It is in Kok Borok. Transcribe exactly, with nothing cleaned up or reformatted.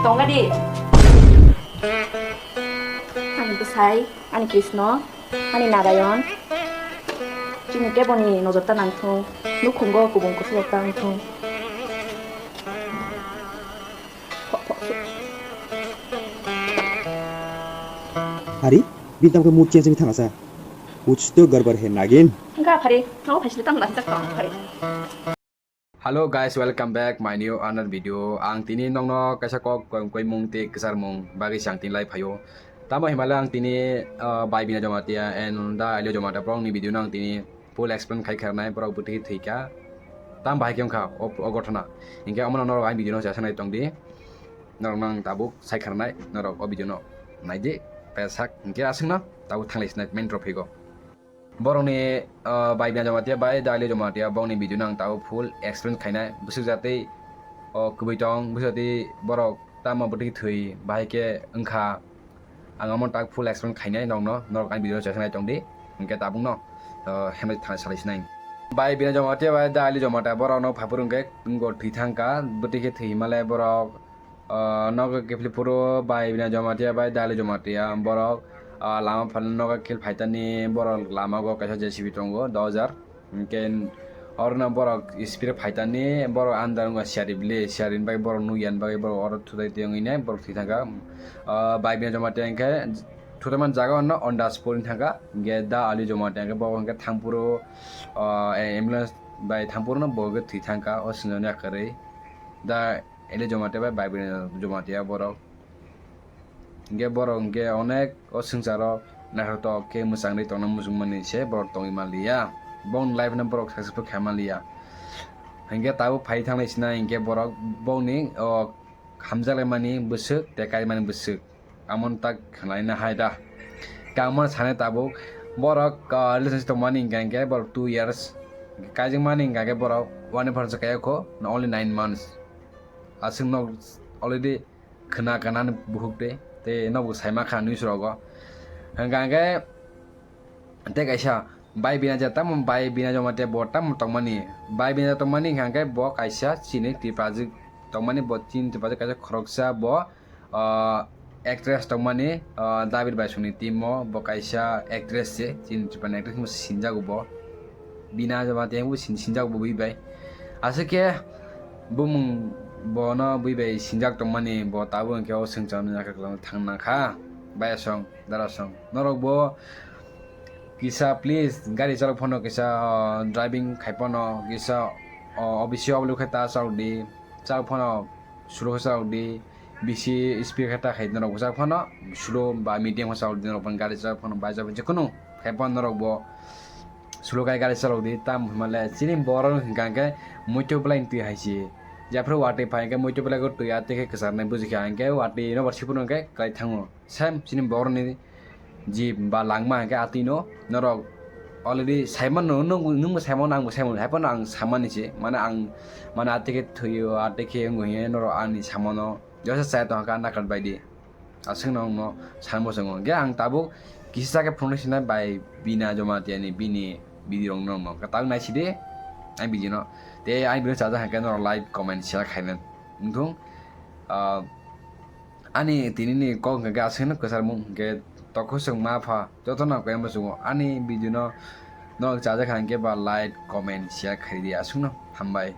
Tongadi. Ani bwsai, ani Krishna, ani Narayan. Chini keboni nojor ta nangthung, nukhungo kubung kusurok ta wngthung. Hari, bini tamo khe mood change wngwi thangasa. Kuch to garbar hai, Nagin. Wngkha phari, tamo phaisle tamo nang jak tong phari. Hello guys, welcome back my new another video. Ang tini nokno kaisa kok koimung tei kwcharmung bagwi se ang tini lai phaio. Tamo himale ang tini, ah, Bai Bina Jamatia and Da Alio Jamatia borokni video no ang tini full explain khai kharnai, borok bwtwi thwikha. Tam bahai khe wngkha o, o ghotona. Hinkhe omono norok ang video no chesa nai tongdi. Norok no ang tabuk sai kharnai, norok o video no naidi. Pesak hinkhe aswkno tabuk thanglai sinai main topic o. Borokni, ah, Bai Bina Jamatia bai Da Alio Jamatia borokni video no ang tabuk full explain khainai. Bwswk jatwi, oh, kubui tong, bwswk jatwi borok tamo bwtwi thwi bahai khe wngkha. Ang omo tak full explain khainai nokno, norok ang video no chesa nai tongdi. Hinkhe tabukno, ah, hemai thang salai sinai. Bai Bina Jamatia bai Da Alio Jamatia borok no phaiphuru hinkhe wngkha thwi thangkha, bwtwi khe thwi himale borok Ah, nogo kiphilphuru Bai Bina Jamatia bai Da Alio Jamatia borok, ah, lama phano nogo kiphil phaitani borok lama go kaisa J C B tongo dojar. Hinkhe orono borok speed phaitani borok under wngkha siyari bili, siyari ni bagwi borok nukya ni bagwi borok oro thutai tongwi ne borok thwi thangkha. Ah, Bai Bina Jamatia hinkhe thutaiman jaga ono on the spot wng thangkha. Hinkhe Da Alio Jamatia hinkhe bo hinkhe thangphuru, ah, ambulance bai thangphuru no bo hinkhe thwi thangkha o swngjani yakarwi. Da Alio Jamatia bai Bai Bina Jamatia borok. Hinkhe borok hinkhe onek o swngcharo naithotok khe mwchangwi tongna muchungmani se borok tongwi manliya. Bongni life no borok successful khai manliya. Hinkhe tabuk phai thanglai sinai hinkhe borok bongni o hamjaklaimani bwswk tei kaimani bwswk. Amoni tak khwlaina hai da. Kangmani sanai tabuk borok, ah, relationship tongmani hinkha hinkhe borok two years. Kaijwkmani hinkha hinkhe borok one year phansa kayokho, no only nine months. Aswk nok already khwna kanani bukhuk tei, tei nokbo saima kha news rogo. Hinkha hinkhe tei kaisa Bai Bina Jamatia tamo Bai Bina Jamatia bo tamo tongmani. Bai Bina Jamatia tongmani hinkha hinkhe bo kaisa chini Tiprajwk tongmani, bo chini Tiprajwk kaisa khoroksa bo, ah, actress tongmani, ah, David Baisongni team o bo kaisa actress se, chini Tiprani actress hinwi sinjago bo. Bina Jamatia hinwi sin-, sinjago bo bui bai. Aswk khe bumung bono bui bai sinjak tongmani bo tabuk hinkhe o swngcharno yakar kwlangwi thang nangkha. Bayasong, darasong. Norok bo kisa please gari chalok phano kisa, ah, driving khai phano kisa, ah, obisi oblo khe ta chalok di. Chal phano slow khe chalok di, bisi speed khe ta khai norok bwchak phano slow ba medium khe chalok di, norok phano gari chal phano bike chal phano jekheno khai phano norok bo slow khai gari chalok di. Tam hwnmale chini borok hinkha hinkhe muitu belai twi hai se, jephru watwi phai hinkhe muitu belai twi atwi khe kwcharnai buji kha hinkhe watwi nobar siphuno hinkhe kwlai thango. Same chini borokni jib ba langma hinkhe atwino norok already saimano, nwng, nwngbo saimano, angbo saimano, haiphano ang samani se, mane ang, mane atwi khe thwio, atwi khe wngo hinkhe norok ani samano jesa chaya tongkha nakarbaidi. Aswkno wngno sanbo chwngo. Hinkhe ang tabuk kisa khe phunuknai sinai bai Bina Jamatia ni bini video rokno wngno. Tabuk naisidi ang video no. Tei ang video chajak hinkhe norok like, comment, share khainai wngthung. Ah, Ani tinini kok hwnkhe aswkno kwcharmung hwnkhe tokhosong ma pha jotono kaimu chungo. Ani video no norok chajak kha hwnkhe ba like, comment, share khaidi aswkno. Hambai.